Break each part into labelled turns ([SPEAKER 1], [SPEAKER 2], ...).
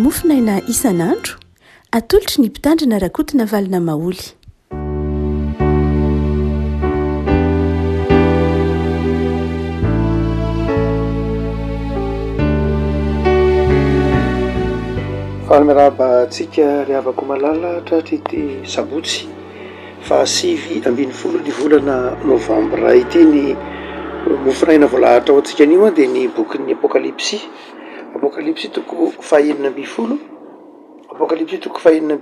[SPEAKER 1] Mofon'aina isan'andro, atolotry ny Mpitandrina Rakotonavalona Maholy.
[SPEAKER 2] Faly miarahaba antsika ry havako malala tratry ity sabotsy faha 19 ny volana novambra ity. Ny mofon'aina voalahatra ho antsika anio dia ny bokin'ny Apokalypsy, Apokalypsy toko faha-16, Apokalypsy toko faha-16 ny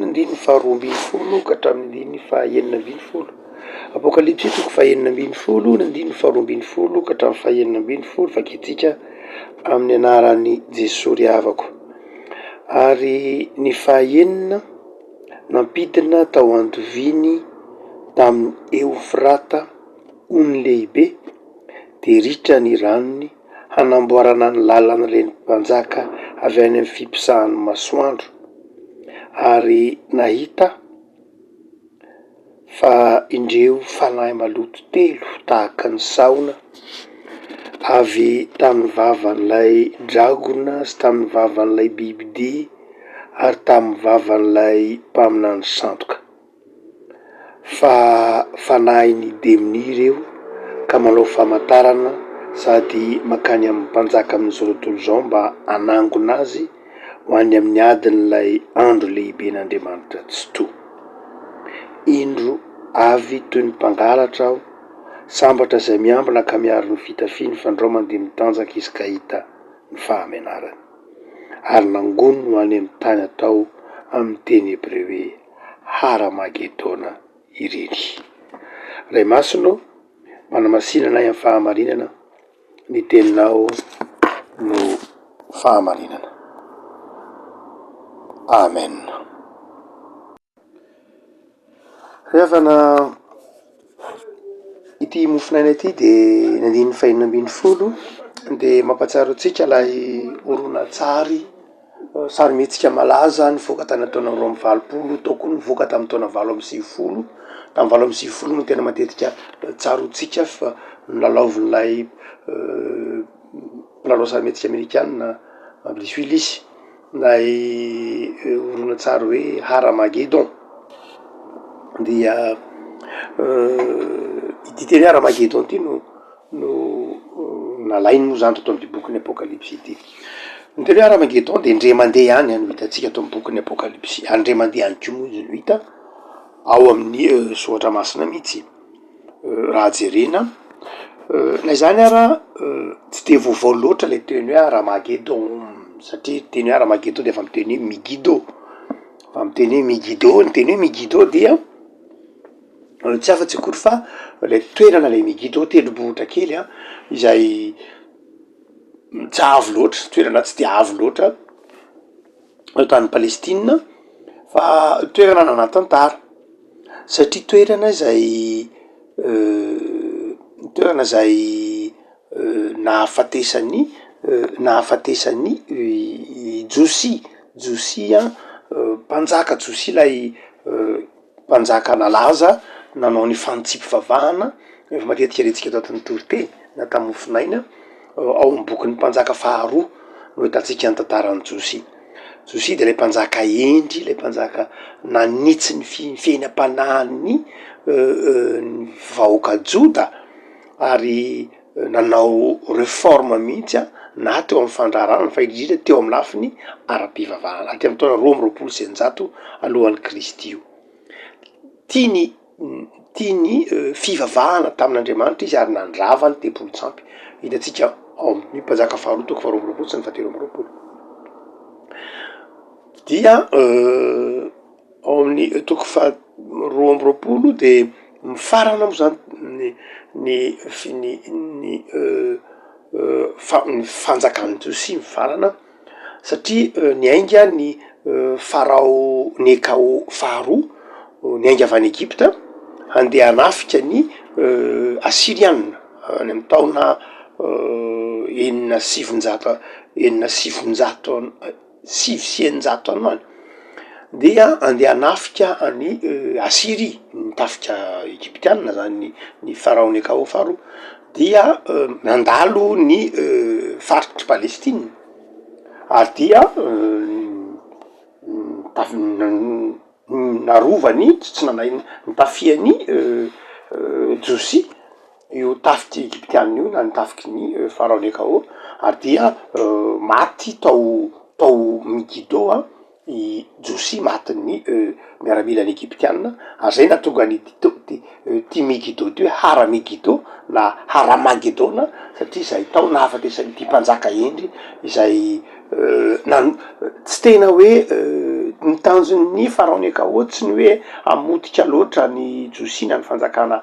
[SPEAKER 2] andininy faha-12 ka hatramin'ny andininy faha-16. Apokalypsy toko faha-16 ny andininy faha-12 ka hatramin'ny faha-16, vakintsika amin'ny anaran'i Jesoa ry havako. Ary ny fahaenina nampidina tao an-doviany tamin'i Eofrata ony lehibe, dia ritra ny ranony hanamboarana ny lalan'ireny mpanjaka avy any amin'ny fiposahan'ny masoandro, ary nahita fa indreo fanahy maloto telo tahaka ny sahona avy tamin'ny vavan'ilay dragona sy tamin'ny vavan'ilay bibidia ary tamin'ny vavan'ilay mpaminany sandoka. Fa fanahin'ny demonia ireo ka manao famantarana sady mankany amin'ny mpanjaka amin'izao tontolo izao mba hanangona azy ho any amin'ny adin'ilay andro lehiben'Andriamanitra Tsitoha. Indro avy toy ny mpangalatra aho, sambatra izay miambina ka miaro ny fitafiany fandrao mandeha mitanjaka izy ka hita ny fahamenarany. Ary nangoniny ho any amin'ny tany atao amin'ny teny hebreo hoe Hara-magedona ireny. Ray Masina ô, manamasina anay amin'ny fahamarinana, ny teninao no fahamarinana. Amen. Ry havana, ity mofon'aina ity dia ny andininy faha-16 dia mampahatsiaro antsika ilay horonantsary sarimihetsika malaza nivoaka tany amin'ny taona 82, tao koa nivoaka tamin'ny taona 98, tamin'ny 98 no tena matetika tsaroantsika fa nolalaovin'ilay mpilalao sarimihetsika amerikana Bruce Willis. Ilay horonantsary hoe Haramagedon dia ity teny hoe Haramagedon ity no no nalainy moa zany tato amin'ity bokin'ny Apokalypsy ity. Ny teny hoe Haramagedon de indray mandeha ihany no hitantsika ato amin'ny bokin'ny Apokalypsy, ary indray mandeha ihany koa moa izy no hita ao amin'ny soratra masina mihitsy. Raha jerena, na izany ara tsy de vaovao loatra le teny hoe Haramagedon satria ny teny hoe Haramagedon de efa miteny hoe Megido, efa miteny hoe Megido, ny teny hoe Megido dia tsy afa-tsy akory fa le toerana le Megido, tendrombohitra kely an, izay tsy avo loatra, toerana tsy de avo loatra tany Palestina fa toerana nanan-tantara. Satria toerana izay toerana izay nahafatesan'ny nahafatesan'i Josia, Josia mpanjaka Josia ilay mpanjaka nalaza nanao ny fanitsiam-pivavahana, efa matetika rentsika tato amin'ny toriteny na tamin'ny mofonaina, ao amin'ny bokin'ny mpanjaka faharoa no ahitantsika ny tantaran'i Josia. Josia dia ilay mpanjaka hendry, ilay mpanjaka nanitsy ny fi- fiainam-panahin'ny ny vahoaka joda ary nanao réforme mihitsy an, na teo amin'ny fandraharahana fa indrindra teo amin'ny lafiny ara-pivavahana, aty amin'ny taona 622 alohan'i Kristy io. Tiany tia ny fivavahana tamin'Andriamanitra izy ary nandrava ny tempolin-tsampy. Hitantsika ao amin'ny Mpanjaka faharoa toko faha-22 sy ny faha-23. Dia ao amin'ny toko faha-22 dia mifarana moa zany ny ny ny ny fa- ny fanjakan'i Josia mifarana. Satria niainga ny farao Nekao faharoa, niainga avy any Egypta handeha hanafika ny Asyriana any amin'ny taona 906, 906 609 any ho any, dia andeha hanafika an'i Asyria, ny tafika egyptiana zany ny farao Nekao faharoa, dia nandalo ny faritr'i Palestina. Ary dia narovany, tsy nanay, notafihan'i Josia io tafik'i Egyptiana io na ny tafiky ny Farao Nekao ary dia maty tao tao Megido i Josia matin'ny miaramilan'ny Egyptiana ary zay nahatonga an'ity ity Megido ity hoe Hara-Megido na Haramagedona satria izay tao nahafatesan'ity mpanjaka hendry izay nan- tsy tena hoe ny tanjon'ny Farao Nekao tsy ny hoe hamotika loatra an'i Josia na ny fanjakana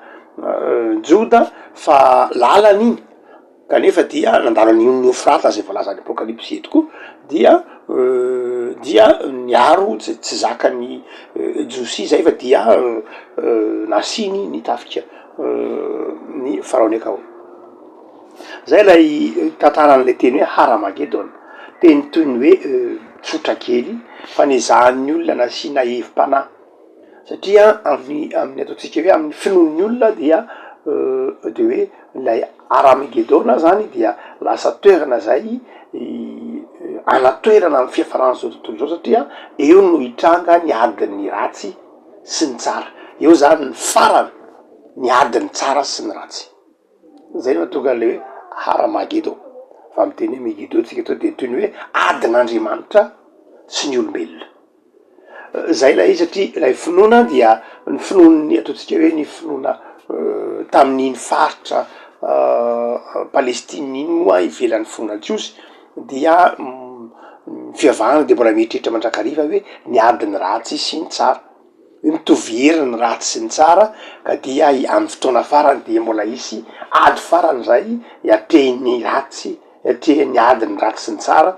[SPEAKER 2] Joda fa lalana iny kanefa dia nandalo an'iny ony Eofrata izay voalazan'ny Apokalypsy eto koa dia dia niaro tsy tsy zakan'i Josia zay fa dia nasiany ny tafika ny Farao Nekao. Zay ilay tantaran'ilay teny hoe Haramagedona, teny toy ny hoe tsotra kely fa nezahan'ny olona nasiana hevi-panahy. Satria amin'ny amin'ny ataontsika hoe amin'ny finoan'ny olona dia de hoe ilay Haramagedona zany dia lasa toerana zay anatoerana ny fiafaran'izao tontolo izao satria eo no hitranga ny adin'ny ratsy sy ny tsara, eo zany ny farany ny adin'ny tsara sy ny ratsy, zay no mahatonga an'le hoe Haramagedo, fa miteny hoe Megido tsika eto de toy ny hoe adin'Andriamanitra sy ny olombelona. Zay ilay izy satria ilay finoana dia ny finoan'ny ataontsika hoe ny finoana tamin'iny faritra Palestine iny moa ivelan'ny finoana jiosy dia ny fivavahana dia mbola mieritreritra mandrakariva hoe ny adin'ny ratsy sy ny tsara, hoe mitovy hery ny ratsy sy ny tsara ka dia amin'ny fotoana farany dia mbola hisy ady farany zay hiatrehin'ny ratsy Atrehin'ny ady ny ratsy sy ny tsara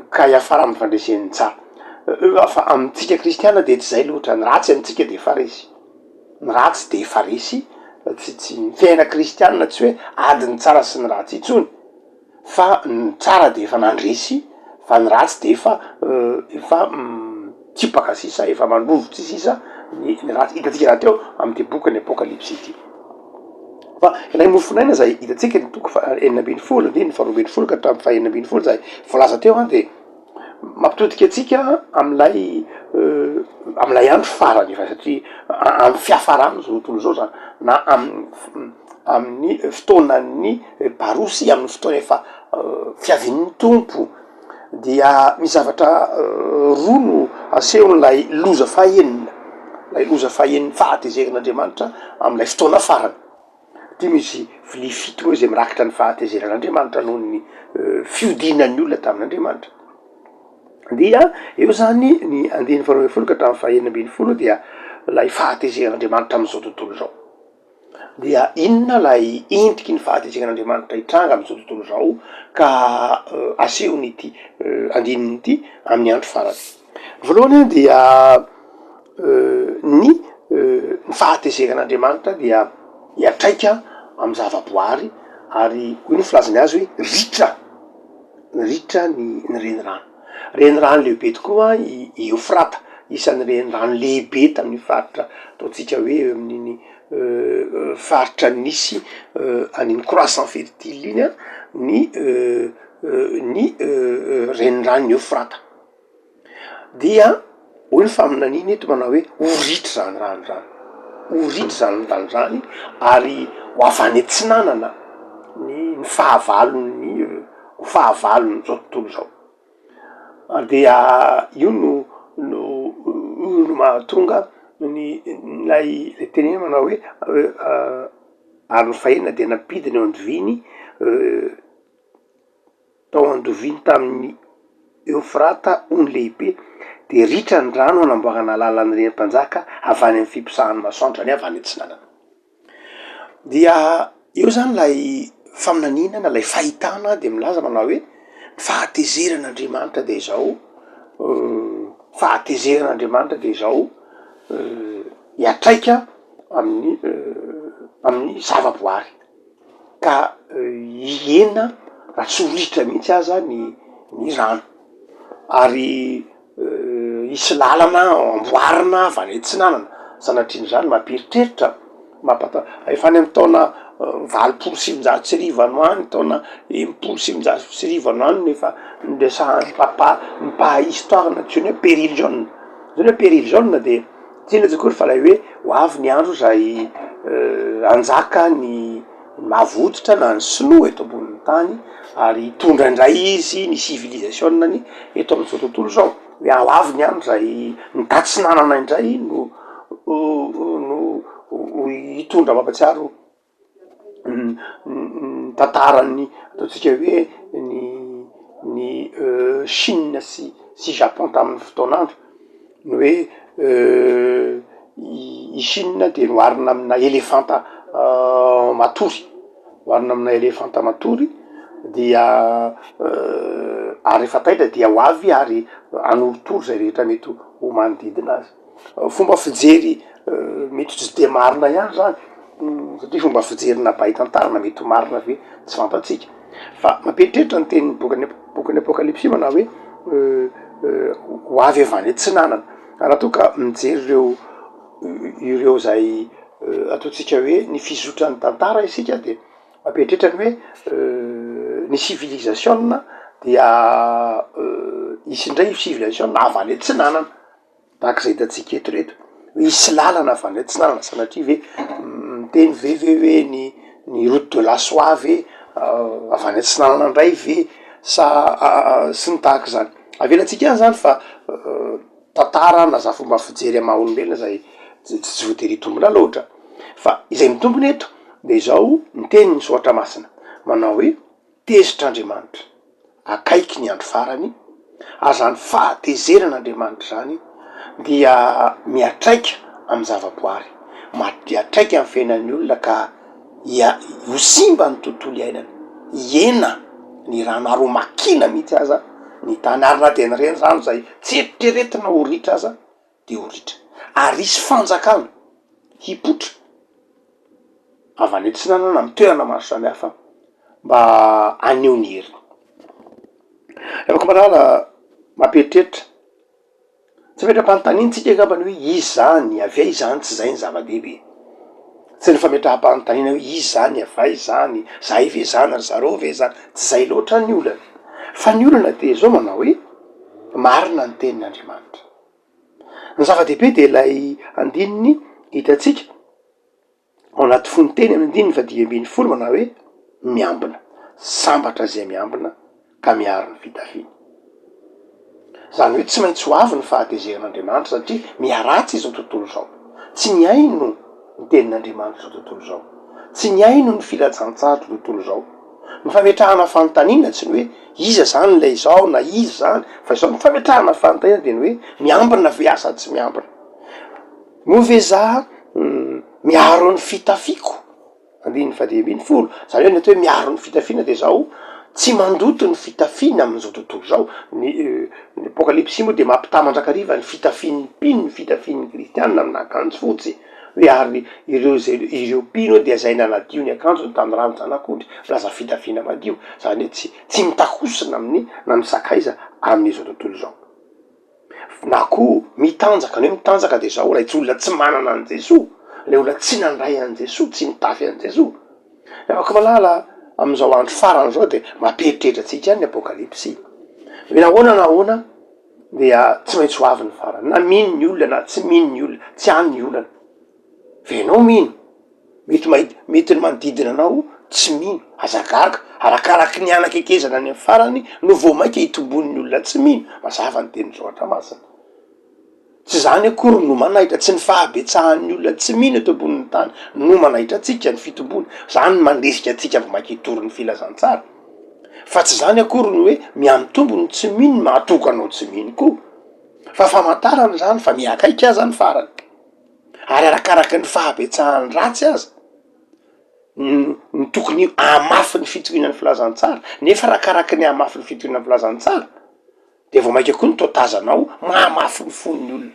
[SPEAKER 2] ka hiafara amin'ny fandresen'ny tsara. Fa amintsika kristiana dia tsy izay loatra, ny ratsy amintsika dia efa resy, ny ratsy dia efa resy, tsy tsy ny fiainana kristiana tsy hoe adin'ny tsara sy ny ratsy intsony fa ny tsara dia efa nandresy fa ny ratsy dia efa efa mitsipaka sisa, efa mandrovitra sisa ny ny ratsy, hitantsika rahateo amin'ity bokin'ny apokalypsy ity. Fa ilay mofonaina izay hitantsika ny toko faha 16 andininy faharoa ambin'ny folo ka hatramin'ny faha 16 izay voalaza teo an dia mampitodika antsika amin'ilay amin'ilay andro farany efa satria amin'ny fiafaran'izao tontolo izao zany na amin'ny amin'ny fotoanan'ny parosy amin'ny fotoana efa fiavian'ny Tompo dia misy zavatra roa no asehon'ilay loza fahenina, ilay loza fahenin'ny fahatezeran'Andriamanitra amin'ilay fotoana farany. Ity misy vilia fito moa izay mirakitra ny fahatezeran'Andriamanitra noho ny fiodinan'ny olona tamin'Andriamanitra. Dia eo zany ny andininy faharoa ambin'ny folo ka hatramin'ny fahenina ambin'ny folo dia ilay fahatezeran'Andriamanitra amin'izao tontolo izao. Dia inona ilay endriky ny fahatezeran'Andriamanitra hitranga amin'izao tontolo izao ka asehon'ity andininy ity amin'ny andro farany? Voalohany dia ny ny fahatezeran'Andriamanitra dia hiantraika amin'ny zavaboary ary hoy ny filazany azy hoe ritra, ritra ny ny renirano. Renirano lehibe tokoa i Eofrata, isan'ny renirano lehibe tamin'ny faritra ataontsika hoe amin'iny faritra nisy an'iny croissant fertile iny an, ny ny reniranon'i Eofrata. Dia hoy ny faminaniana eto manao hoe ho ritra izany rano izany, ho ritra izany rano izany ary ho avy any atsinanana ny ny fahavalon'ny ho fahavalon'izao tontolo izao. Ary dia io no no io no mahatonga ny ilay tenenina manao hoe ary ny fahenina dia nampidina eo an-doviny tao an-doviny tamin'ny Eofrata ony lehibe, dia ritra ny rano hanamboarana lalan'ny reny-mpanjaka avy any amin'ny fiposahan'ny masoandro, izany hoe avy any atsinanana. Dia eo zany ilay faminaniana na ilay fahitana dia milaza manao hoe ny fahatezeran'Andriamanitra dia izao, fahatezeran'Andriamanitra dia izao hiantraika amin'ny amin'ny zavaboary ka hihena raha tsy ho ritra mihitsy aza ny ny rano ary Hisy lalana amboarina avy any atsinanana, sanatrian'izany mampieritreritra, mampata-, efa any amin'ny taona. 1980 any ho any, taona 1960 any ho any no efa niresahan'ny papa, ny mpahay histoire nantsoiny hoe péril jaune, zany hoe péril jaune de tsy inona tsy akory fa ilay hoe ho avy ny andro izay hanjaka ny mavo hoditra na ny sinoa eto ambonin'ny tany ary hitondra indray izy ny civilisation-ny eto amin'izao tontolo izao, hoe ho avy ny andro izay ny tatsinanana indray no no hitondra mampatsiaro ny tantaran'ny ataontsika hoe ny ny Chine sy sy Japon tamin'ny fotoan'andro, ny hoe i Chine dia noharina amina elefanta matory, oharina amina elefanta matory dia ary rehefa taitra dia ho avy ary hanorotoro izay rehetra mety ho manodidina azy. Fomba fijery mety tsy de marina ihany zany satria fomba fijerina mpahay tantara na mety ho marina ve tsy fantatsika fa mampieritreritra ny tenin'ny bokin'ny bokin'ny apokalypsy manao hoe ho avy avy any atsinanana raha toa ka mijery ireo ireo zay ataontsika hoe ny fizotran'ny tantara isika de mampieritreritra ny hoe ny civilisation dia hisy indray civilisation avy any atsinanana. Tahaka izay hitantsika eto ireto, hisy lalana avy any atsinanana sanatria ve miteny ve ve hoe ny ny route de la soie ve avy any atsinanana indray ve sa sy ny tahaka izany. Avelantsika any zany fa tantara na za fomba fijery amy maha olombelona zay tsy voatery hitombina loatra fa izay mitombina eto de izao miteny ny soratra masina manao hoe tezitra Andriamanitra. akaiky ny andro farany, ary izany fahatezeran'Andriamanitra izany dia miatraika amin'ny zavaboary, miatraika amin'ny fiainan'ny olona ka hia- ho simba ny tontolo iainana, hihena ny rano ary ho makina mihitsy aza ny tany, ary na dia ny renirano izay tsy eritreretina ho ritra aza dia ho ritra, ary hisy fanjakana hipoitra avy any atsinanana amin'ny toerana maro samihafa mba haneho ny heriny. Afaka mahalala mampieritreritra, tsy ametra-panontaniana tsika angambany hoe iza izany, avy aiza izany, tsy izay ny zava-dehibe, tsy ny fametraham-panontaniana hoe iza izany, avy aiza izany, zahay ve izany, ry zareo ve izany, tsy izay loatra ny olana, fa ny olana dia izao manao hoe marina ny tenin'Andriamanitra. Ny zava-dehibe dia ilay andininy hitantsika ao anaty fononteny amin'ny andininy faha 15 manao hoe miambina, sambatra izay miambina ka miaro ny fitafiany. Izany hoe tsy maintsy ho avy ny fahatezeran'Andriamanitra satria miharatsy izao tontolo izao. Tsy mihaino ny tenin'Andriamanitra izao tontolo izao. Tsy mihaino ny filazantsara izao tontolo izao. Ny fametrahana fanontaniana tsy ny hoe iza izany ilay izao na iza izany fa izao ny fametrahana fanontaniana dia ny hoe miambina ve aho sa tsy miambina? Moa ve za miaro ny fitafiako? Andininy fahadimy ambin'ny folo, izany hoe ny atao hoe miaro ny fitafiana dia izao, tsy mandoto ny fitafiana amin'izao tontolo izao. Ny ny Apokalypsy moa dia mampitaha mandrakariva ny fitafian'ny mpino, ny fitafian'ny kristiana amina akanjo fotsy, hoe ary ireo izay ireo mpino dia izay nanadio ny akanjony tamin'ny ran'ny zanak'ondry, milaza fitafiana madio, izany hoe tsy tsy mitakosina amin'ny na misakaiza amin'izao tontolo izao. Na koa mitanjaka, ny hoe mitanjaka dia izao, ilay tsy olona tsy manana an'i Jesoa, ilay olona tsy nandray an'i Jesoa, tsy nitafy an'i Jesoa. Ry havako malala, amin'izao andro farany izao dia mampieritreritra antsika ihany ny Apokalypsy. Hoe nahoana na ahoana dia tsy maintsy ho avy ny farany, na mino ny olona na tsy mino ny olona, tsy any ny olana. Fa ianao mino. Mety mahita, mety ny manodidina anao tsy mino, aza gaga, arakaraky ny hanakekezana any amin'ny farany no vao mainka hitomboan'ny olona tsy mino, mazava ny tenin'ny soratra masina. Tsy izany akory no manaitra, tsy ny fahabetsahan'ny olona tsy mino eto ambonin'ny tany no manaitra antsika, ny fitomboana, izany no mandrisika antsika vao mainka hitory ny filazantsara, fa tsy izany akory no hoe mihamitombo ny tsy mino no mahatonga anao tsy mino koa, fa famantarana izany fa mihakaiky aza ny farany. Ary arakaraka ny fahabetsahan'ny ratsy aza no no tokony hahamafy ny fitoriana ny filazantsara, nefa arakaraka ny hahamafy ny fitoriana ny filazantsara de vao mainka koa ny toa-tazanao mahamafy ny fon'ny olona.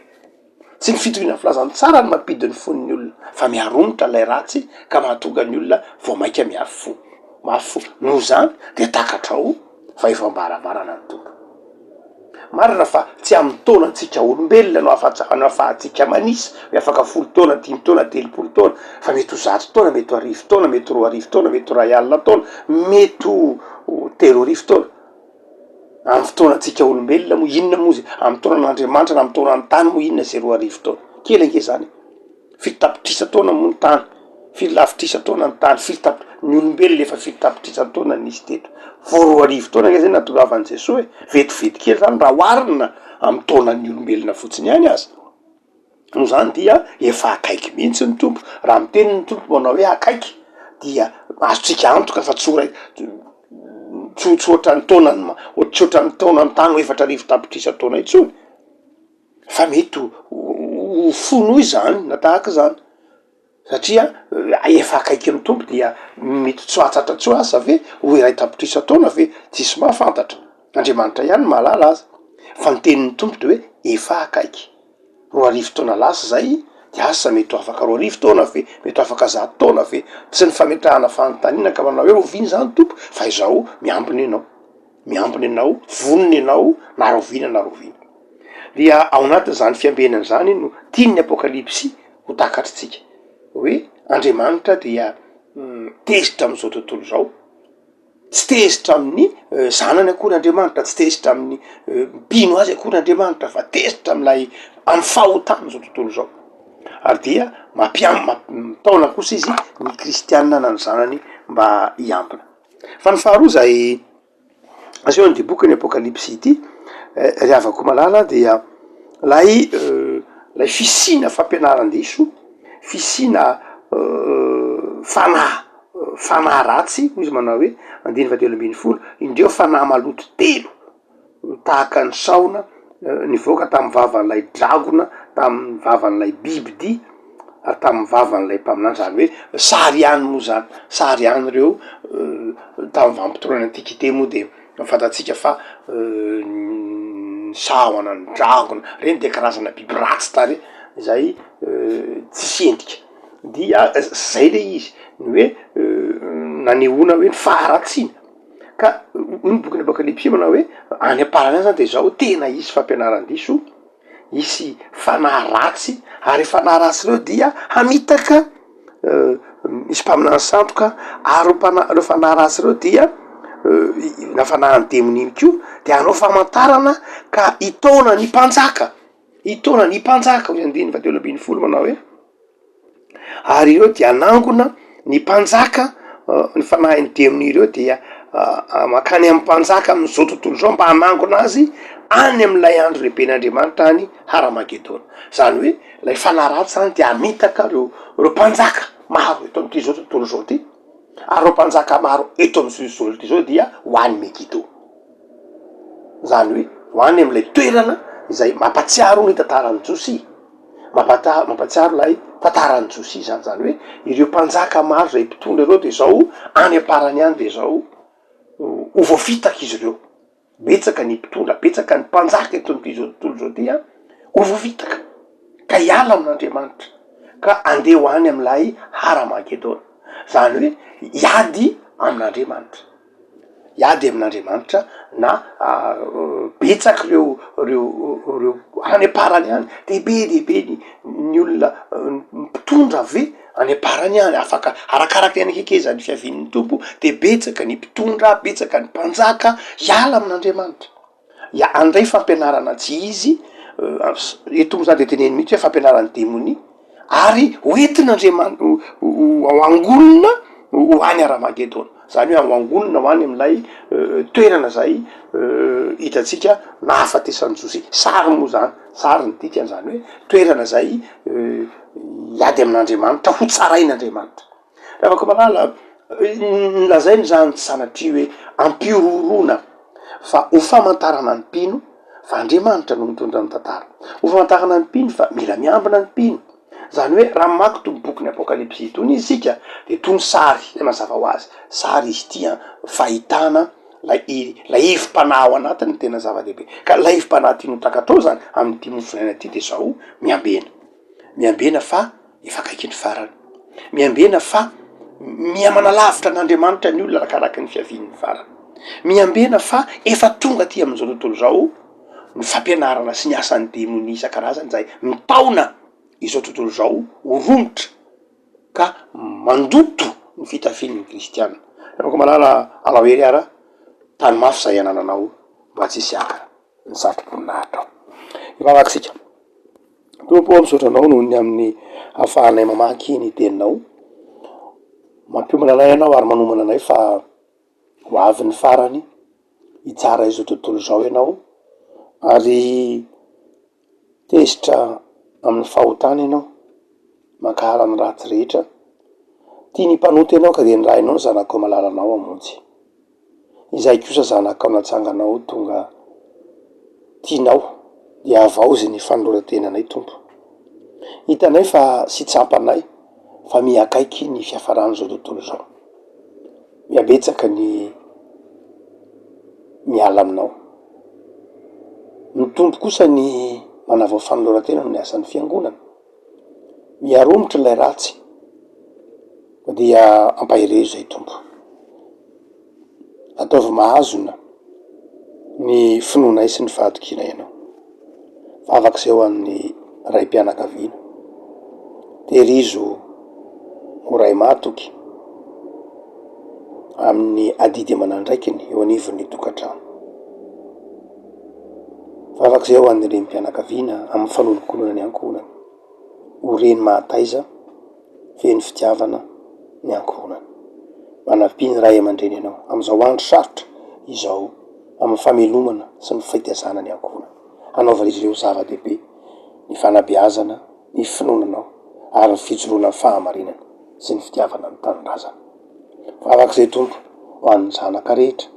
[SPEAKER 2] Tsy ny fitoriana ny filazantsara no mampidy ny fon'ny olona fa miharomotra ilay ratsy ka mahatonga ny olona vao mainka mihafy fo, mafy fo. Noho izany dia takatrao fa efa am-baravarana ny Tompo. Marina fa tsy amin'ny taonantsika olombelona no no ahafahantsika manisa hoe afaka folo taona, dimy taona, 30 taona, fa mety ho 100 taona, mety ho 1000 taona, mety ho 2000 taona, mety ho 1000 taona, mety ho 3000 taona. Amin'ny fotoanantsika olombelona moa inona moa zay, amin'ny taonan'Andriamanitra na amin'ny taonan'ny tany moa inona zay 2000 taona? Kely ange zany e! Firy tapitrisa taona moa ny tany? Firy lavitrisa taona ny tany? Firy tap- ny olombelona efa firy tapitrisa taona nisy teto? Vao 2000 taona ange zay nahatongavan'i Jesoa e! Vetivety kely zany raha oharina amin'ny taonan'ny olombelona fotsiny ihany aza. Noho izany dia efa akaiky mihitsy ny Tompo, raha miteny ny Tompo manao hoe akaiky dia azontsika antoka fa tsy ho ray- tsy tsy ohatran'ny taonany tsy ohatran'ny taonan'ny tany ho 4000 tapitrisa taona intsony fa mety ho ho fo noho izany na tahaka izany. Satria efa akaiky ny Tompo dia mety tsy ho hahatratra tsy ho asa ve ho iray tapitrisa taona ve? Tsisy mahafantatra, Andriamanitra ihany no mahalala aza, fa ny tenin'ny Tompo de hoe efa akaiky, 2000 taona lasa zay de asa mety ho afaka 2000 taona ve? Mety ho afaka 100 taona ve? Tsy ny fametrahana fanontaniana ka manao hoe oviana izany Tompo fa izao miambina ianao, miambina ianao, vonona ianao na rahoviana na rahoviana. Dia ao anatin'izany fiambenana izany no tian'ny Apokalypsy ho takatritsika hoe Andriamanitra dia tezitra amin'izao tontolo izao, tsy tezitra amin'ny zanany akory Andriamanitra, tsy tezitra amin'ny mpino azy akory Andriamanitra fa tezitra amin'ilay amin'ny fahotana izao tontolo izao, ary dia mampiam- mitaona kosa izy ny kristianina na ny zanany mba hiambina. Fa ny faharoa izay Asehon'ity bokin'ny Apokalypsy ity, ry havako malala, dia ilay ilay fisiana fampianaran-diso, fisiana fanahy fanahy ratsy, hoy izy manao hoe, andininy fahatelo ambin'ny folo, indreo fanahy maloto telo tahaka ny sahona nivoaka tamin'ny vavan'ilay dragona, tamin'ny vavan'ilay biby dia, ary tamin'ny vavan'ilay mpaminany, izany hoe sary ihany moa zany, sary ihany ireo tamin'ny vanim-potoanan'ny antiquité moa de fantatsika fa ny sahona, ny dragona, reny de karazana biby ratsy tarehy zay tsisy endrika, dia zay le izy, ny hoe nanehoana hoe ny faharatsiana, ka hoy ny bokin'ny apokalypsy manao hoe any am-parany any zany de zao tena hisy fampianaran-diso hisy fanahy ratsy, ary ireo fanahy ratsy ireo dia hamitaka, misy mpaminany sandoka, ary ireo mpana- ireo fanahy ratsy ireo dia na fanahin'ny demonia ihany koa dia hanao famantarana ka hitaona ny mpanjaka, hitaona ny mpanjaka hoy andininy fahatelo ambin'ny folo manao hoe. Ary ireo dia hanangona ny mpanjaka, ny fanahin'ny demonia ireo dia mankany amin'ny mpanjaka amin'izao tontolo izao mba hanangona azy any amin'ilay andro lehiben'Andriamanitra any Haramagedona. Izany hoe ilay fanahy ratsy zany dia hamitaka ireo ireo mpanjaka maro eto amin'ity zao tontolo izao ity, ary ireo mpanjaka maro eto amin'izao tontolo izao dia ho any Megido. Izany hoe ho any amin'ilay toerana izay mampatsiaro ny tantaran'i Josia. Mampata- mampatsiaro ilay tantaran'i Josia izany, izany hoe ireo mpanjaka maro izay mpitondra ireo de izao any am-parany any de izao ho voafitaka izy ireo, betsaka ny mpitondra, betsaka ny mpanjaka eto amin'ity zao tontolo izao ity an, ho voafitaka ka hiala amin'Andriamanitra ka andeha ho any amin'ilay Haramagedona, izany hoe hiady amin'Andriamanitra. Hiady amin'Andriamanitra na betsaka ireo ireo ireo any am-parany any de be dia be ny ny olona mpitondra ve any am-parany any afaka arakaraka ny akekezan'ny fiavian'ny Tompo de betsaka ny mpitondra, betsaka ny mpanjaka hiala amin'Andriamanitra. Ya handray fampianarana tsy izy, eto moa zany de teneniny mihitsy hoe fampianaran'ny demonia, ary ho entin'Andriamani- ho ho angonina ho any Haramagedona, zany hoe ho angonina ho any amin'ilay toerana zay hitantsika nahafatesan'i Josia, sary moa zany, sary ny dikany zany hoe toerana zay hiady amin'Andriamanitra, ho tsarain'Andriamanitra. Ravakomalala, ny lazainy zany tsy sanatria hoe ampihorohoroana fa ho famantarana ny mpino fa Andriamanitra no mitondra ny tantara, ho famantarana ny mpino fa mila miambina ny mpino, zany hoe raha mamaky itony bokin'ny apokalypsy itony isika de toy ny sary, mazava ho azy, sary izy ity an, fahitana lay lay hevi-panahy ao anatiny no tena zava-dehibe, ka lay hevi-panahy tiany ho takatrao zany amin'ity mofonaina ity de zao, miambena, miambena fa efa akaiky ny farany. Miambena fa miha-manalavitra an'Andriamanitra ny olona arakaraky ny fiavian'ny farany. Miambena fa efa tonga aty amin'izao tontolo izao ny fampianarana sy ny asan'ny demonia isan-karazany izay mitaona izao tontolo izao ho romotra ka mandoto ny fitafian'ny kristiana. Ry malala, alao hery ara, tano mafy izay anananao mba tsy hisy haka ny satroboninahitra ao. Hivavaka isika. Tompo ô, misaotra Anao noho ny amin'ny ahafahanay mamaky ny Teninao. Mampiomana anay Ianao ary manomana anay fa ho avy ny farany, hitsara izao tontolo izao Ianao ary tezitra amin'ny fahotana Ianao, mankahala ny ratsy rehetra. Tia ny mpanota Ianao ka dia nirahinao ny Zanakao malalanao hamonjy. Izay kosa zanakao natsanganao tonga tianao dia havaozy ny fanoloran-tenanay Tompo. Hitanay fa sy tsampanay fa miha akaiky ny fiafaran'izao tontolo izao. Mihabetsaka ny miala aminao. Mitombo kosa ny manavao fanoloran-tena noho ny asan'ny fiangonana. Miha-romotra ilay ratsy dia ampaherezo izay Tompo. Ataovy mahazona ny finoanay sy ny fahatokianay Anao. Vavaka izay ho an'ny raim-pianakaviana. Tehirizo ho ray mahatoky amin'ny adidy aman'andraikiny eo anivon'ny tokantrano. Vavaka izay ho an'ny renim-pianakaviana amin'ny fanolokoloana ny ankohonany. Ho reny mahataiza. feno fitiavana ny ankohonana. Manampia ny ray aman-dreny ianao amin'izao andro sarotra izao amin'ny famelomana sy ny fitaizana ny ankohonana. Hanaovan'izy ireo zava-dehibe ny fanabeazana, ny finoana anao ary ny fijoroana amin'ny fahamarinana sy ny fitiavana ny tanindrazana. Vavaka izay Tompo ho an'ny zanaka rehetra.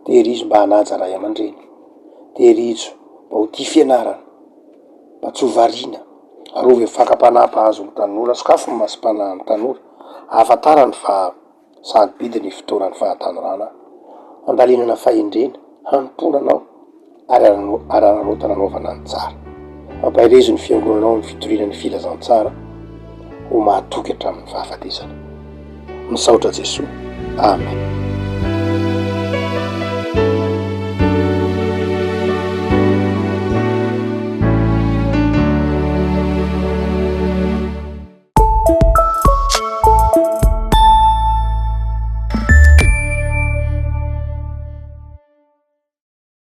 [SPEAKER 2] Tehirizo mba hanaja ray aman-dreny. Tehirizo mba ho tia fianarana, mba tsy ho variana. Arovy amin'ny fakam-panahy mpahazo ny tanora, sokafy ny masom-panahin'ny tanora, ahafantarany fa sarobidy ny fotoanan'ny fahatanorana, handalinana fahendrena, hanompoana anao ary hanararaotana hanaovana ny tsara. Ampaherezo ny fiangonanao amin'ny fitoriana ny filazantsara ho mahatoky hatramin'ny fahafatesana. Misaotra Jesoa. Amen.